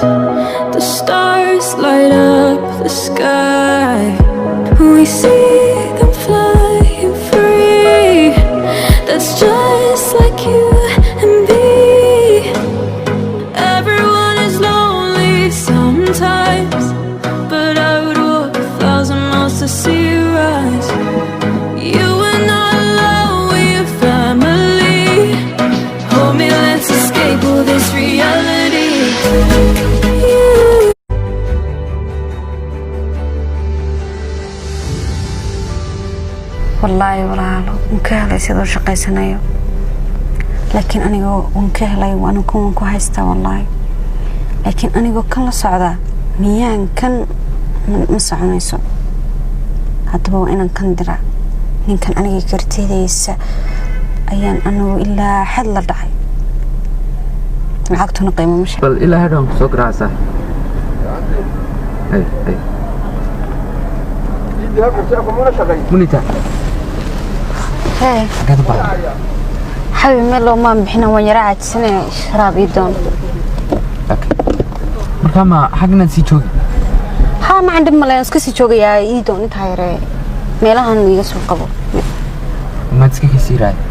The stars light up the sky. We see them flying free. That's just like you and me. Everyone is lonely sometimes, but I would walk 1,000 miles to see you rise. You are not alone, we're family. Hold me, let's escape all this reality. You. Wallaahi walaalo, waan ka helay sidoo shaqaysanayo, laakiin anigoo waan ka helay, anigu waan ku haystaa wallaahi, laakiin anigoo kan la socdaa miyaan kan ma soconayso. Haddaba waa inaan kan diraa ninkan. Aniga kartidaysa ayaan anigu ilaa xad la dhacay, lacagtuna qiimo ma Bal ilaa hadhow aan kusoo garaacsaa. Hay hay Munita. Hee. Xaggeed u baxday? Xabi, meel loomaan bixina, waan yara caajisanaya, sharaab ii doon. Okay. Markaa ma xagnaad sii joogi? Haa, macan, dhib male, iska sii joogayaa. Ii doon intaa yaree meelahan iga soo qabo. Maad iska kasii raadi?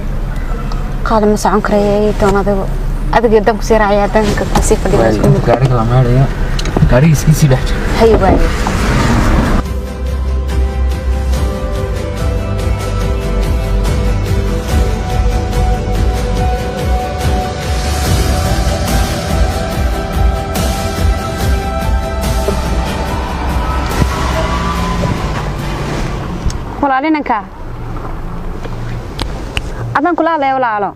Qaali, ma socon karaya, ii doon. Adigu adiga dan kusii raacaya, danka kusii fadhiga isku mid. Gaariga la meedhayo, gaariga iska sii dhex jira. Hay waaye. Walaalinanka adaan kula hadlaya, walaalo.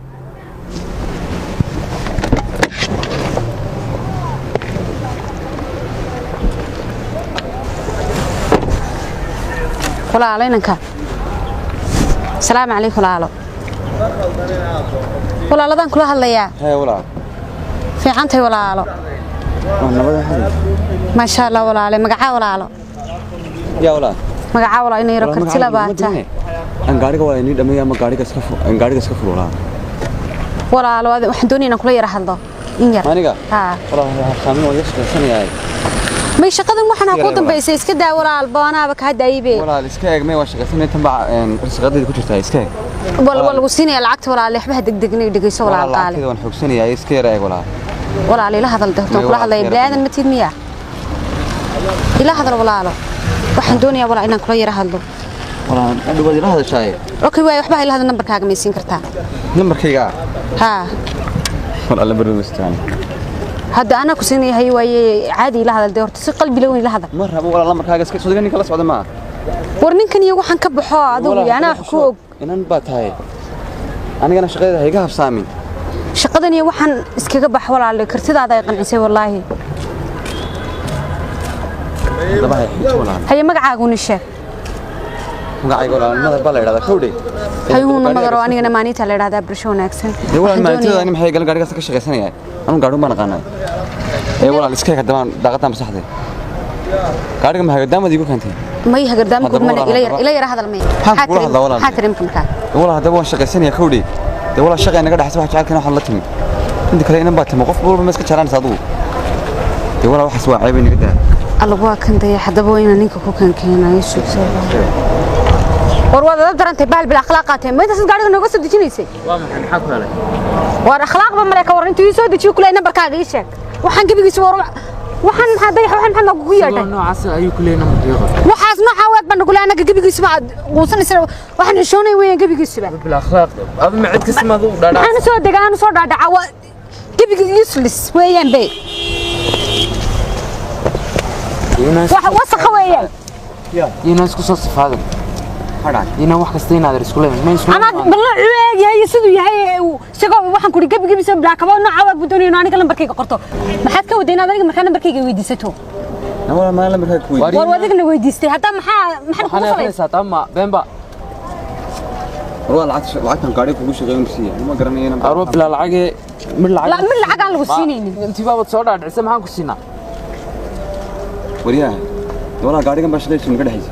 Walaalo, inanka, asalaamu calaykum walaalo. Walaaladaan kula hadlayaa. Hee walaal. Fiicantahay walaalo? Waa nabada xadi. Maasha Allah walaale. Magacaa walaalo? Yaa walaal. Magacaa walaalo? Inay yaro karti labaata. Aan gaariga waa inii dhameeya ama gaariga iska fur, aan gaariga iska fur walaal. Walaalo, waxaan doonaya inaan kula yara hadlo in yar. Aniga? Haa. Walaal, saamin waa iga shaqaysanayaa. May, shaqadan waxaan ku Yara. dambaysay iska daa walaal, boonaaba kaa daayibe. Walaal, iska eeg, may, waa shaqaysanaya, tan baa shaqadeeda ku jirtaa, iska eeg. Wal waa lagu siinaya lacagta walaale, waxba degdegnay, dhegeyso walaal qaali. Lacagteeda waan xoogsanayaa, iska yara eeg walaal. Walaal, ila hadal de horta. May, kula walaal, hadlaya yara. Bini'aadan ma tiid miya? Ila hadal walaalo, waxaan doonayaa walaal inaan kula yara hadlo. Walaal, hadhow waad ila hadashaaye. Okay waay, waxba ila hadal, nambarkaaga ma siin kartaa? Nambarkayga? Haa. Walaal, lambar ma istaan. Hadda anaa ku siinaya, hay waaye, caadi ila hadal de horta, si qalbi la weyn ila hadal. Ma rabo walaal lambarkaaga, iska soo ninka la socda ma. War ninkan iyo waxaan ka baxo adigu iyo anaa wax ku og. Inan baa tahay, anigana shaqadeeda ha iga habsaamin. Shaqadan iyo waxaan iskaga bax walaale, kartidaada ay qancisay wallaahi. Haddaba hay xiij walaal. Haye, magacaaguna sheeg. Magacayga walaal Madar baa la yidhahdaa, kowdhe. Hayuuna Madaro, anigana Maaniita la yidhahdaa, bulsho wanaagsan. Dee walaal, Waxaan maalintada doonayaa- ani maxay galan gaarigaas ka shaqaysanayaa? Anu gaadhuun baan aqaanaa ee walaal, iska eeg haddaba daaqadaan masaxday gaariga, ma hagadaamad iigu keentay? May, hagardaama Haddaba kugumana. walaal, Ila yar haddaba- ila yara hadal may. Maxaan kugula hadlaa walaal? Maxaa tirimka markaa? Dee walaal, haddaba waan shaqaysanayaa, kowdhe. Dee walaal, shaqay naga dhexaysa, wax jecelkana waxaan la timi inta kale, inan baa timi, qof walba ma iska jeclaanaysa adigu? Dee walaal, waxaas waa ceeb, inaga daa. Alla, waa kan daya. Haddaba waa inaan ninka ku kankeenayo sugso. War waad adab darantay, bahal bil akhlaaq qaatay, ma intaas gaariga nooga soo dejinaysay? Waa maxay? Maxaa ku helay? War akhlaaqba male, ka waran intuu ii soo dejiyo kule nambarkaaga ii sheeg. Waxaan gebigiisa, war waxaan maxaa dayax, waxaan maxaa noogu yeedhay? Noocaas ayuu ku leeyahay nambarkayga qor. Waxaas noocaa weeg baan nagule annaga gebigiisuba aad quusanaysa, waxaan xishoonay weeyaan gebigiisuba. Bil akhlaaq adu ma cid kasta maad u dhaadhac? Maxaan soo degaa, aan soo dhaadhaca, waa gebiga useless weeyaan be, wax wasakha weeyaan. Inaan isku soo sifaadan, inaan wax kasta inaad isku leeyahay ma isku Ama bal noocuu eegyahay iyo siduu yahay isagoo waxaan kuri gebigiisa blaakabo nooca waag buu doonaya inuu aniga lambarkayga qorto. Maxaad ka waday inaad aniga markaa lambarkayga weydiisato? Walaal, maa lambarkaaga ku weydiiyey? War adigna weydiistay hadda, maxaa waxaan kugu falay? akhrinaysaa tama beenba. War waa lacagta, lacagtan gaariga kugu shaqeeyo siiya, ma garanayo inaan Arwa bilaa lacagee mid lacag. La, mid lacag aan lagu siinaynin. Intii baabad soo dhaadhicisay, maxaan ku siinaa? Waryaha, walaal, gaarigan baa shaqaysu naga dhexaysa,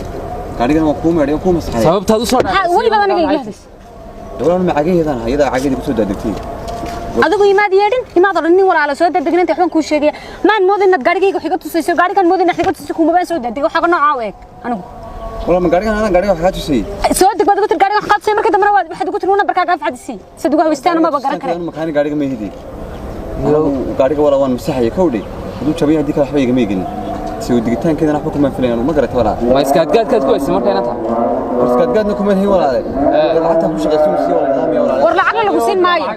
gaarigan waa kuu meedhay oo kuu masaxday. Sababtaad u soo maxaa dhaadhicisay welibaad aniga iga hadlaysa? Walaal, ma cagaheedaan hayadaa, cagaheeda kusoo daadegtay. Adigu imaad yeedhin, imaad odhan nin walaala soo degdegnaanta waxbaan kuu sheegaya. Maan moodin inaad gaarigayga wax iga tusayso, gaarigan moodin inaad iga tusayso, kuma baan soo degdegay. Waxaaga noocaa u eg anigu. Walaa ma gaarigan anaa gaariga wax kaa tusayey? Soo deg baad ugu tiri, gaarigan wax kaa tusay, markii dambena waxaad ugu tiri nambarkaaga afcadisii. Sad ugu hawaystaana maba garan kare. Makaani gaariga ma hidi. Anigu gaariga walaa waan masaxaya kowdhe. Hadduu jabay haddii kale waxba igama eegin. Soo digitaankeedana waxba kuma filayn, ma garata walaa. Ma iskaadgaadkaad ku haysay marka inanta? Iskaadgaadna kuma hayn walaale. Lacagta ku shaqaysan sii wala nidaamaya walaale. War lacagna lagu siin maayo.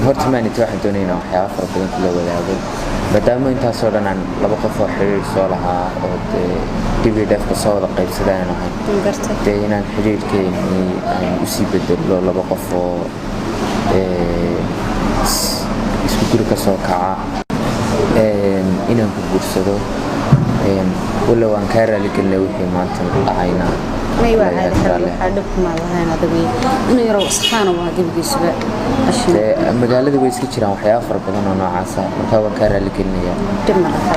Horta maanita waxaan doonaynaa waxyaaba fara badan kula wadaago, maadaama intaasoo dhan aan laba qof oo xiriir soo lahaa oo dee dib iyo dheefka soo wada qaybsada aan ahayn, dee inaan xiriirkeennii aan usii bedelo laba qof oo isku guri ka soo kaca, inaan ku guursado, walow aan kaa raaligelinay wixii maanta dhacayna. May waa caadi, waxaa dhib kuma lahayn adigu inuu yarow isxaana waa gebigiisuba qashin. Dee magaalada way iska jiraan waxyaaba fara badan oo noocaasa, markaa waan kaa raaligelinayaa. Dhib ma laha.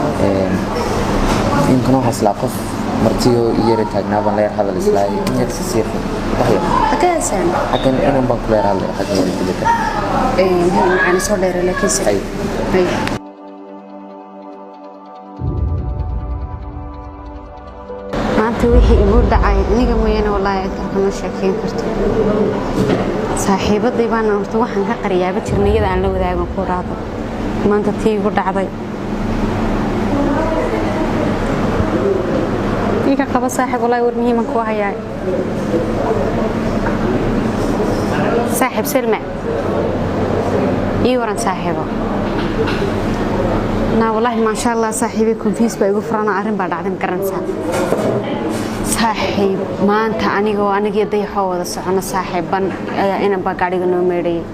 Inkana waxaa islaa qof martiyo iyara taagnaa baan la yar hadal islaa in yar si siir wax yar. Xaggaasaan? Xaggan inan baan kula yar hadlay xaggan yar dibadda. Macaan soo dheeray laakiin si Ay. Ay. Maanta wixii igu dhacay aniga mooyaane wallaahi cid kale kama sheekeyn karto. Saaxiibadii baana horta waxaan ka qariyaaba jirnay iyada aan la wadaagan ku raado. Maanta tii igu dhacday iga qaba saaxiib, wallaahi war muhiiman kuu hayaa. Saaxiib Selma, ii waran saaxiibo. Naa wallaahi maasha Allah saaxiibay, confuse baa igu furana, arrin baa dhacday, ma garanaysaa saaxiib? Maanta anigoo anigii dayaxoo wada socono saaxiiban ayaa inan baa gaadhiga noo meedhayay.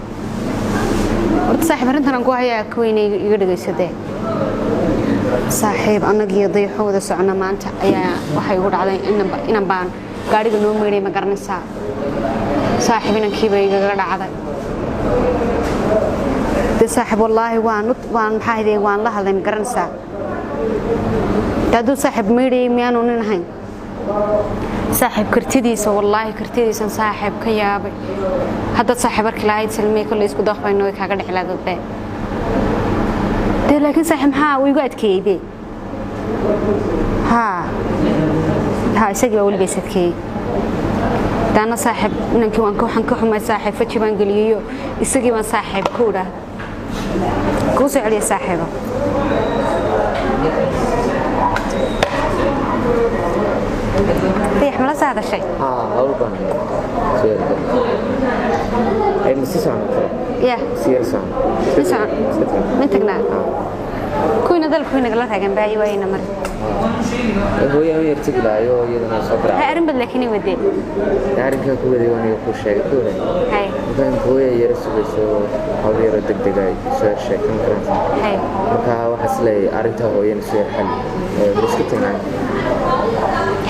Horta saaxiib arrintan aan ku hayaa ka weyne iga dhegaysadee. Saaxiib, anagii dayaxoo wada socono maanta ayaa waxay igu dhacday inan baan gaadhiga noo meedhay, ma garanaysaa saaxiib? Inankiiba igaga dhacday de saaxiib. Wallaahi waan waan maxaa ahaydee, waan la hadlay, ma garanaysaa? De hadduu saaxiib meedhayay miyaanu nin ahayn saaxiib? Kartidiisa wallaahi kartidiisan saaxiib ka yaabay. Haddaad saaxiib arki lahayd Salmey, kolley isku daqbayno way kaaga dhici lahayd dadbe dee. Laakiin saaxiib maxaa uu igu adkeeyey de? Haa haa, isagii baa weliba is adkeeyey. Daana saaxiib inankii waan ka waxaan ka xumay saaxiib, faji baan geliyeyo isagii baan saaxiib ku idhaah kuu soo celiya saaxiibo. Dayax mala soo hadashay? Haa, hawl baan soo yargal. Ay ma sii socon karo? Ya. Si yar socon. Ma socon. Ma tagnaa kuwiina dalka nagala taagan baayi waayna mar. Hooyo aan yar tegi lahayo iyadana soo hay garaac. Arrin bad laakiin wadee. Arrinkan ku waday aniga kuu sheegay ku waday. Hay. Markaan hooyo yara sugayso hawl yaroo degdeg ay soo yar sheegtay, ma garanaysaa? Hay. Marka waxaa is leeyahay arrinta hooyana soo yar xali. Ma iska tagnaa?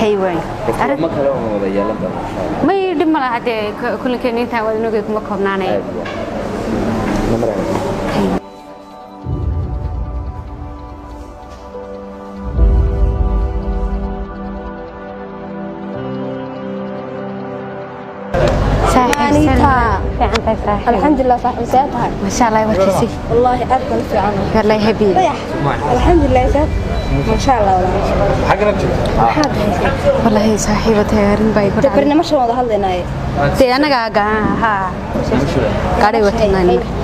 Hay waay. Kulamo kale oo wada yeelan doona insha Allah. May dhib ma laha dee, kulankeena intaan waad inogay kuma koobnaanaya. Aad iyo aad. Ma marayna. Hay. Anita. Fiican tahay saaxiib? Alxamdulilah saaxiib, see tahay? Masha Allah, warkiisi? Wallaahi aad baan u fiicanahay. Wallahi happy. Dayax. Alxamdulilah saad. Masha Allah walaal. Maxaad haysaa? Wallahi saaxiibatay arrin baa igu Dee dhacday. barnaamijkan wada hadlaynaaye. Dee anaga haa gaadhay watanaa nimanka.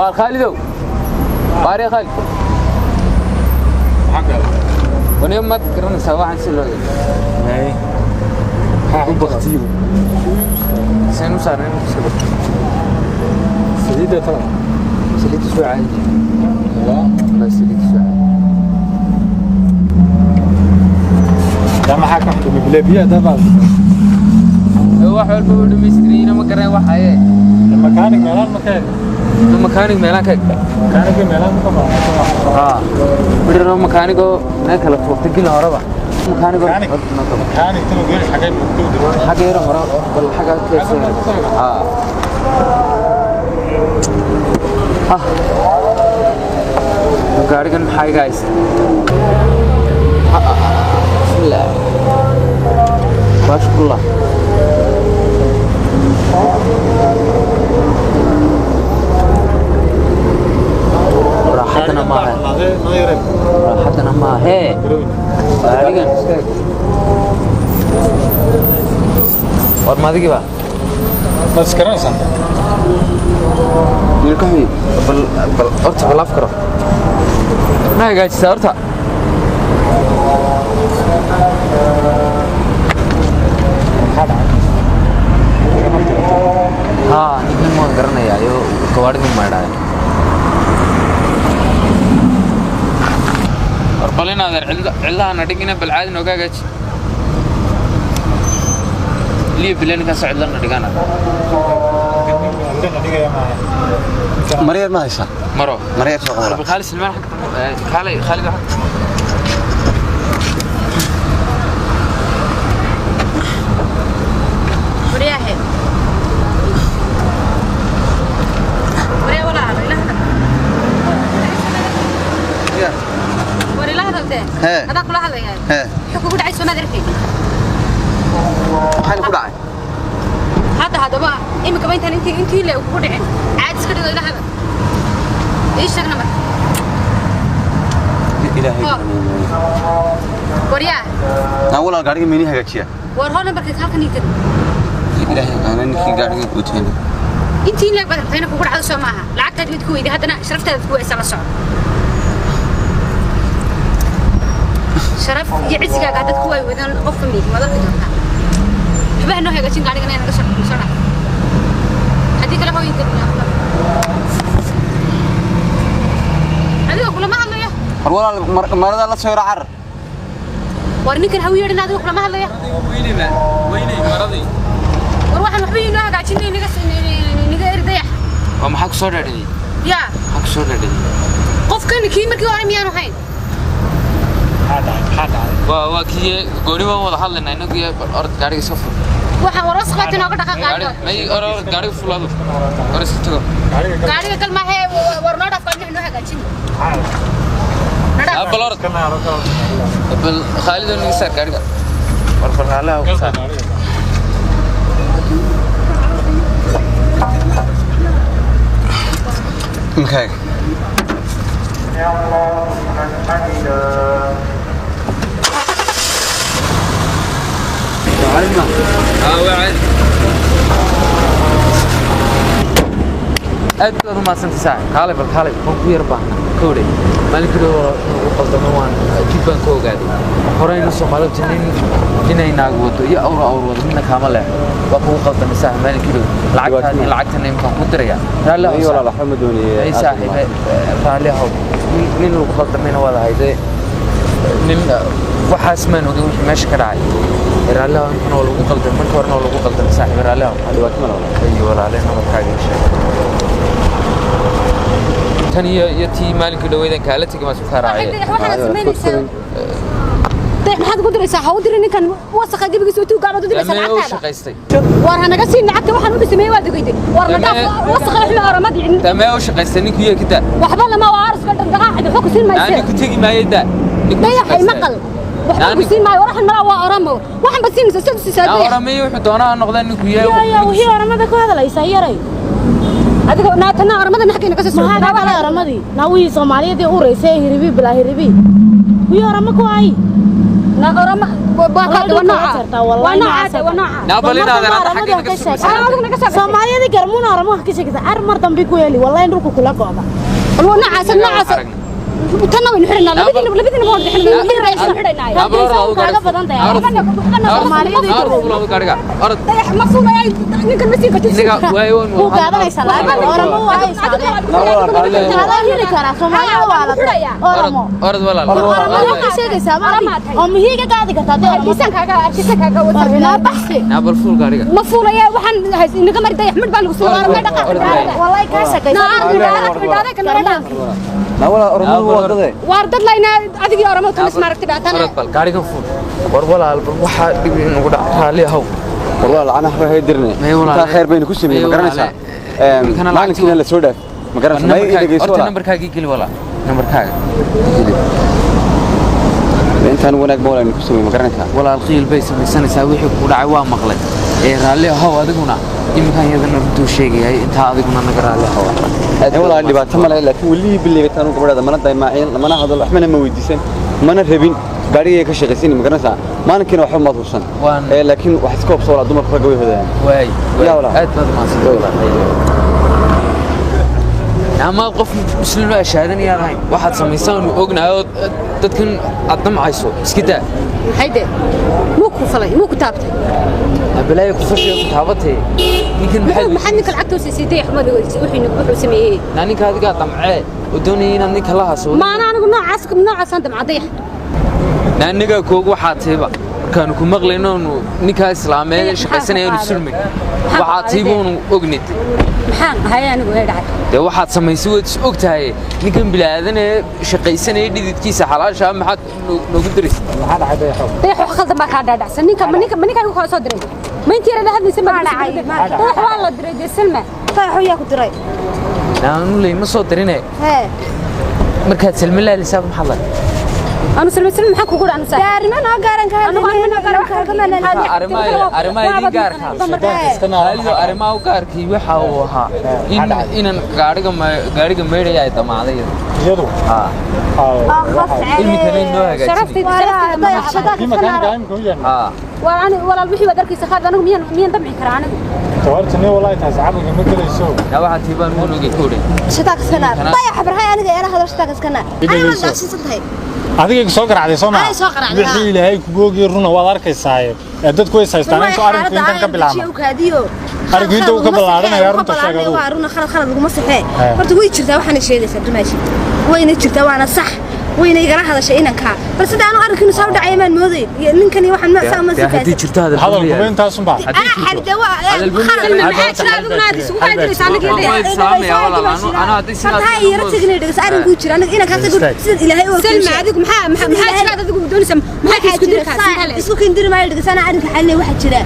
Waar Khaalidow, waaree Khaalid, waniyo maad garanaysaa waxaan si loo U baktiyo. Seen u saarnay iska bar. Saliidda tala. Saliidda soo caadi. Wallahi saliidda soo caadi. Daa maxaa ka xidhmay bileebiya daa baa. Wax walba uu dhamaystirayna ma garan waxaye. Makaanig meelaan ma ka heli. Makaanig meelaan ka Makaanig meelaan ma ka haa, bidhiro makaanigoo meel kala tuurtay gila horeba makaanigoo. Makaanig. Makaanig tanu geeri xagee buu ku dhow. Xagga yaro hore bal xagga keesoo. Haa ah, gaarigan maxaa iga haysta? Bismillah, baashkullah. Raaxadana maaha, raaxadana maahee gaarigan. War maadigiba. Ma iskaranaysaa? Wiilkaxii bal bal horta bal afkaro ma hagaajisaa horta. Haa, ninkan waan garanayaa iyo gawaadhidan maydhaayo. War bal inaadeer cidlahana dhigina, bal caadi nooga hagaaji liyo bile ninkaasoo cidlana dhigana. Maryar ma haysaa? Maro. Maryar soo qaba. Bal Khaalid Silmaan xagga kaalay, Khaalid xagga. Waryaahe, waryaa walaalo, ila hadal. War ila hadal dee. Hee. Adaa kula hadlayaa. Hee. Muxuu kugu dhacay? Soomaad arkaynin? Maxayna ku dhacay? Hadda haddaba imikaba intaan intii le kugu dhicin caadi iska dhigo, ila hadal, ii sheegna marka. Ilaahay. Hoo. Waryaa. Aan walaal gaariga meeni hagaajiya. War hoo, nambarka halkan ii gad. Ilaahay, ana ninkii gaariga guutayna. Intii leeg baad rabtayna kugu dhacdo, soo maaha? Lacagtaad mid ku weyday, haddana sharaftaada ku weysaa. La soco, sharaf iyo cisigaaga haddaad ku waay weydaan qofka miig maad arki doontaa. Waxba noo hagaajin gaadhigan naga soo soo dhac, haddii kale hooyinka adiga kulama hadlayo. War walaal marada la soo yara carar. War ninkan ha u yeedhin, adiga kulama hadlaya. Weynayna weynay maradii. War waxaan waxba inoo hagaajinay, naga eri dayax. Waa maxaa ku soo dhadhiyey? Yaa. Maxaa ku soo dhadhiyey? Qofkan kii markii hore miyaanu hayn? Waa kii gooni baan wada hadlaynaa inagu iyo bal orod gaariga iska fur. Waxaan war wasqaati nooga dhaqaaq. Gaari may orod gaariga ful, adu or iska tago. Gaariga gal maahe, war noo dhaaf, gaariga noo hagaajin. Ah, bal orod, bal Khaalid oo naga saar gaariga. War bal raalaha ku saar. Inkaaga. Ah, waa caadi, aad baad u mahadsantay saaxib. Kaalay bal, kaalay, waan ku yar baahnaa kowdhe. Maalinkii dhow ugu qaldamo waan dib baan ka ogaaday. Horeyna Soomaalidu nin ninay naag wado iyo awr awr wado midna kaama leexo. Waa kugu qaldamay saaxib maalinkii dhow. Lacagtaadii lacagtana imkaan ku diraya, raalli ahow. Ay walaal, waxba ma doonayay. Ay saaxiib, raalli ahow. Nin lagu qaldamayna waad ahayde nin waxaas maan ogin wixii meesha ka dhacay. Raalli ahow, intan waa lagu qaldamay, marka horena waa lagu qaldamay saaxiib, raalli ahow. Dhibaato ma laha. Ay walaale, nabarkaaga ii sheeg. Tan iyo tii maalinkii dhaweydan kaala tegay maan isku kaa raaciyay. Waxaad samaynaysaa dayax, maxaad ku diraysaa? Ha u dirin ninkan wasaqa gebigiisa tuu gacmaad u diraysaa. Damee u Lacagtaada shaqaystay. War ha naga siin lacagta, waxaan u dhisamay waad ogeyday. War na dhaaf wasaqa wixii oramadii. Damee u shaqaystay ninku iyo kidaa. Waxba lama waa arska dhaqdhaqaaqida waxba ku siin Naa mayse. ninku tegi maayo daa. Ninku Dayaxay shaqaystay. maqal, waxba ku siin maayo. War waxan malaa waa oramo, waxan ba siinaysa sad siisaa. Naa Dayax. Oramiyo wuxuu doonaa ha noqdee ninku yaa yahay. Yaa wixii oramada ku hadlaysaa yaray. Adiga naatana oramada maxkayna ka soo Maxaa ka dhacay oramadii? Naa wixii Soomaaliyeed ee ureysay hiribi bilaa hiribi wixii orama ku hay Na orama waa ka waa nooca. Waa nooca, waa nooca. Naabalina adeer hadda xaggee naga sugaysaa? Adigu naga soo Soomaaliyada garmuuna oramo wax ka sheegaysa ar mar dambe ku heli wallahi in dhulka kula go'da. Waa noocaas, noocaas. Tanna waynu xidhanaa, labadiina waan bixinaa, mid xidhanaa. Naabal orod adigu kaaga gaariga badan tahay. Soomaaliyada orod adigu gaariga orod. Dayax ma fuulaya, ninkan ma siin kartid. Inaga waayo waan Ku gaadanaysa lacag oramo waa haysaa. Adaa heli karaa Soomaalida waa la oramo. Orod walaal. Oramo ka sheegaysaa ma oo mihiga gaadi kartaa dee oramo. Arkisan kaaga, arkisan kaaga wata. Naa baxsi. Naabal fuul gaariga. Ma fuulaya, waxaan hays inaga mari dayax mid baan lagu soo waramay dhaqa. Wallahi ka shaqaysaa. Na arag midhaada. Naa walaa oromadu waa dade. Waar dad layna adigii oramo tanis maaragtay dhaatana. Orod bal gaarigan fuul. War walaal, bal waxaa dhib inagu dhac, raalli ahow. War walaal, canaha waxba hay dirne. May walaal. Intaa khayr baynu ku sameeyey, ma May garanaysaa? walaal. Imikana Maalinkiina la soo dhaaf, ma garanaysaa? May dhegeyso horta walaal. Nambarkaagii geli walaal, nambarkaaga geli. Intaan wanaag ba walaal ku sameeyey, ma garanaysaa? Walaal, qiil bay samaysanaysaa, wixii ku dhacay waa maqlay ee raalli ahow adiguna. Iminkan iyadana runtuu sheegayay, intaa adiguna naga raalli ahow. Ee walaal, dhibaato ma leh, laakiin weli billigay anu gabadhaada mana daymaacin, mana hadal, waxbana ma weydiisan, mana rabin gaarigayga ka shaqaysan, ma garanaysaa? Maalinkiina waxba maad hubsan. Ee laakiin wax iska hubso walaal, dumarku ragga way hodayaan. Waay. Yaa walaal. Aad baad mahadsantahay walaal. Ama qof muslim oo shahaadanayaan ahayn waxaad samaysaanu ognahay oo dadkan aad damcayso iska daa. Maxay de muu ku falay, muu ku taabtay? Balaayo ku fashiyo ku taabatay ninkan maxaad maxaad ninka lacagta u siisay dayax mada wuxuu wuxuu sameeyey? Naa ninka adigaa damcee oo doonaya inaad ninka la haso. Maana anigu noocaas noocaasaan damca dayax? Naa anigaa koogu waxaa tiiba markaanu ku maqlayno oonu ninkaa islaameed ee shaqaysanaya aanu sulmin, waxaa tiibuunu ognid. Maxaan ahay anigu ee dhacay? Dee waxaad samaysay waad is og tahay. Ninkan bilaadanee shaqaysanaya dhididkiisa xalaasha ah maxaad noogu diraysa? Maxaa dhacay, dayaxow? Dayax, wax khaldan baa kaa dhaadhacsan. Ninka ma ninka ma ninka igu soo diray? Ma intii yara la hadlaysa ma dhacay? Dayax waa la diray dee Salma. Dayaxu yaa ku diray? Naanu ley ma soo dirine. Hee. Markaad Salme laalisaab maxaad lahay? Anu Salma, Salma maxaan kugu dhaanu saaxiib? Dee arrimo noo gaaran ka Anigu arrimo noo gaaran ka hadlayna. Arrimaha idin gaarka haalido, arrimaha u gaarkii waxa uu ahaa in inan gaariga gaariga meydhaya ay damacday iyadu. Haa. Iminkana inoo hagaajinay. Sharaftayda, sharaftayda. Kii makaaniga imika u yeernay. Haa. Waa ani walaal, wixii waad arkaysa qaad, anigu miyaan damci karaa anigu? Tawarta nin wallahi taas caqliga ma gelayso. Naa waxaa tii baan ugu ogey kowdhe. Shataak iska naar. Dayax barhay aniga eela hadal, shataak iska naar. Aniga waan dhaafsiisan tahay. Adiga soo garacday soo ma Ay, soo garaacday, wixii haa. Ilaahay kugu ogey runa waad arkaysaaye ee dadku way haystaan intuu arrinku intan ka bilaabma. Arrinku inta uu ka ballaaranaya, runta sheeg adigu. Waa runa, khalad khalad laguma saxee. Hee. Horta way jirtaa waxaana sheegaysaa dumaashi, wayna jirtaa, waana sax, wayna igala hadashay inankaa, balse de anu arrinkiinu saa u dhacaya maan mooday iyo ninkani waxaan ma saa ma dee haddii si jirto hadal hadalkuba intaasunbaa. anaa xalide waa khalad. Salma, maxaa jira adiguna aad isugu qaadiraysaa aniga iyo dayax? Horta ha iyara tegin, dhegeyso, arrinkuu jira aniga inankaas sidaad Ilaahay u Salma, adigu maxaa maxaa jira aad adigu doonaysaa? Maxaa ka isku dirkaa Salma? Isku kindiri maayo, dhegeyso, anaa arrinka xalinay. Waxaa jira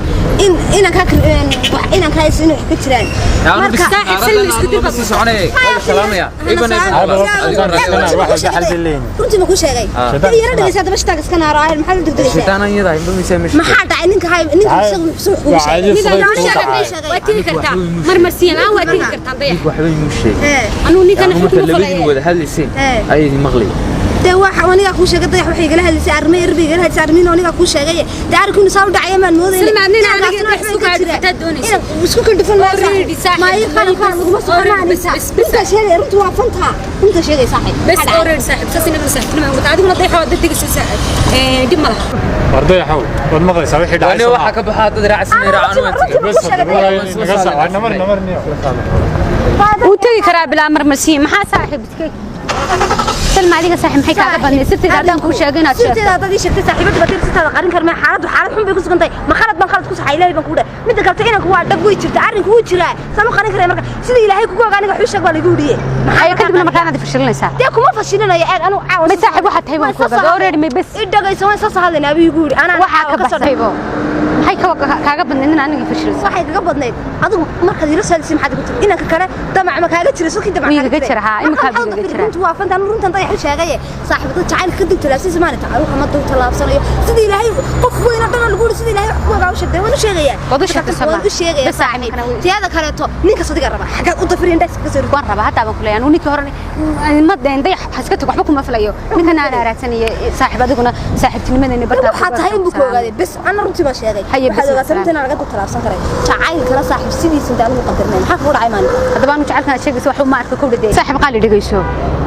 in inankaa inankaa inay wax ka jiraan. Marka saaxiib, Salma isku dir sii soconay, salaamaya. Runtii ma ku sheegay? Yara dhegeysa haddaba, shitaanka iska naaro ahel, maxaad u degdegaysaa? Shaytaan iyada inba mise meesha. Maxaa dhacay ninka hay ninka isagu wuxuu kugu Waa sheegay? caadi fudayd Ninka kuu dhacay. sheegay. Waa tigi kartaa marmarsiyan aan, waa tigi kartaan dayax. Waxba imuu sheegay. Ee, Anuu ninkana marka xukun labadiin falaya. wada hadlayseen Ee. ayay idin maqlay. Dee waxa anigaa kuu sheegay dayax, waxay igala hadlaysay arrimo yar bay igala hadlaysay, arrimihiina anigaa kuu sheegay. Dee arrinkiinu saa u dhacaya maan moodayna. Salma, nin aniga Inankaasina wax waxba isku ka kaa jira. dhifataa doonaysa. Inan isku kandhifan maayo Already, saaxiib. saaxiib. Maayo qalin qalin laguma Already, soconaa bas, nisa. bas, bas. Runtaa sheegaya, runtu waa fantaa, runta sheegay saaxiib. Bas. Maxaa dhacay? Already saaxiib, saas inagana saaxiibtinimo aan wata, adiguna dayax waa dad tegaysa, dhib ma laha. War dayaxow, waad maqlaysaa wixii dhacay Wani soo waxaa ma ka baxaa dad raacsan raacaan waan tagay. Bas hadda wallahi naga sac namar namar niyo. Wuu tegi karaa bilaa marmarsiin, maxaa saaxiib iska Salma adiga saaxiib maxay kaaga badnay sirteeda haddaan kuu sheego inaad sheegto? Sirteeda haddaad ii sheegtay saaxiibada baad sirtaada qarin karmee. Xaaladdu xaalad xun bay ku sugan tahay. Ma khalad baan khalad ku saxay? Ilaahay baan kugu dhahay. Midda kalete inanku waa dhab, way jirta, arrinku wuu jiraa, saan u qarin karaya? Marka sida Ilaahay kugu ogaa aniga xushag baa lagu yidhiye. Ay kadibna markaa inaad fashilinaysaa. Dee kuma fashilinayo, eeg, anu caawa Ma saaxiib waxaad tahay waan ku ogaada already, may bas. I dhagayso, waan soo hadlaynaa abuu igu yidhi anaa Waxaa ka baxsaybo maxay kaaga badnayd in aniga fashiliso? Waxay kaga badnayd adigu markaad ila soo maxaad igu tiri? Inanka kale damac ma kaaga jira sulkii damac Wuu igaga jira, haa, iminkaa buu igaga jira. Runtu waa fanta, anu runtan dayax u sheegaye. Saaxiibada jacaylka ka dib tallaabsanaysa maalinta anugu ma dib tallaabsanayo. Sidii Ilaahay qof weyn oo dhan oo lagu yidhi sidii Ilaahay wax ku ogaa u sheegtay, waan u sheegayaa. Waad u sheegtay, Sama. Waan u sheegayaa Bas saaxiib, saaxiib. Tiyada kaleeto ninkas adiga raba xaggaad u dafiri. Fariin dhax ka soo. Waan rabaa hadda baan ku leeyahay anigu ninkii hore ma dayn dayax ha iska tago, waxba kuma filayo ninkan aan raadsanaya. Saaxiib, adiguna saaxiibtinimadeenna bartaa. Waxaa tahay in buu ku ogaaday bes. Ana runtii baan sheegay. Haye, bes. Waxaad ogaataa runtii inaan laga talaabsan karay jacaylkana, saaxiib, sidiisa inta anigu qadarnay. Maxaa kugu dhacay maalin? Haddaba anu jecelkan aad sheegayso waxba ma arka kowdha dee. Saaxiib qaali, dhegayso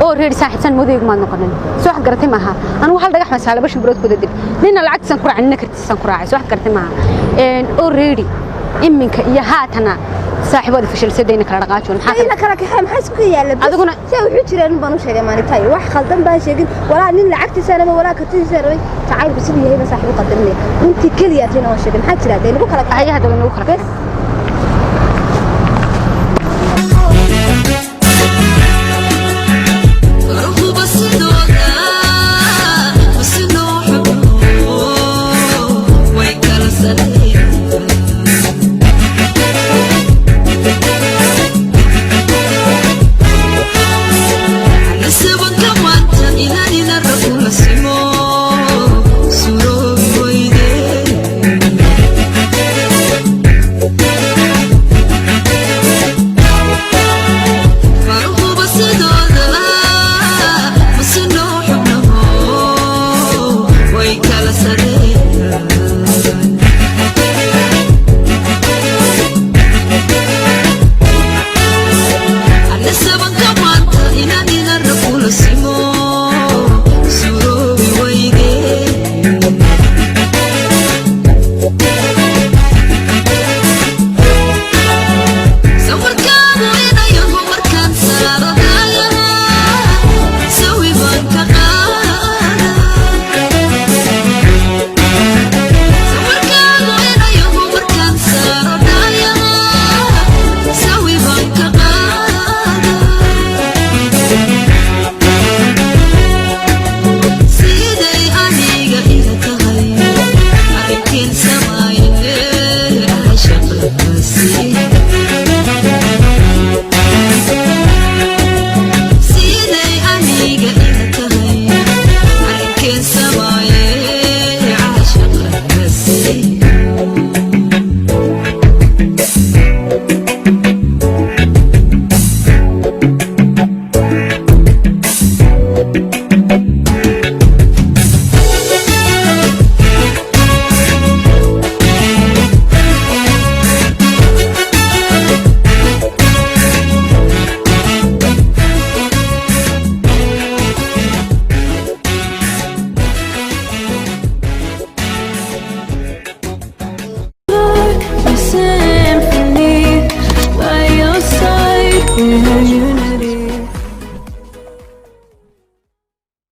oo reer saaxiibsan moodaygu maad noqonin. Soo wax garatay maaha, anigu hal dhagax baan saa laba shimbirood kuda dil. Nina lacagtiisan ku raacay, nina kartiisan ku raacay. Soo wax garatay maaha oo reeri iminka iyo haatana saaxiibooda fashilsadayna kala dhaqaajoon. Maxaa ina kala kaxee? Maxaa isku yaala? Adiguna- si wuxuu jireen baan u sheegay maalintaay. Wax khaldan baan sheegin walaa nin lacagtiisa rabay walaa kartiisa rabay. Jacaylku siduu yahay baan saaxiib u qadarinaya. Runtii keliya tina waan sheegay. Maxaa jira dee nagu kala kaxee? Haye, haddaba nagu kala bes. My symphony by your side when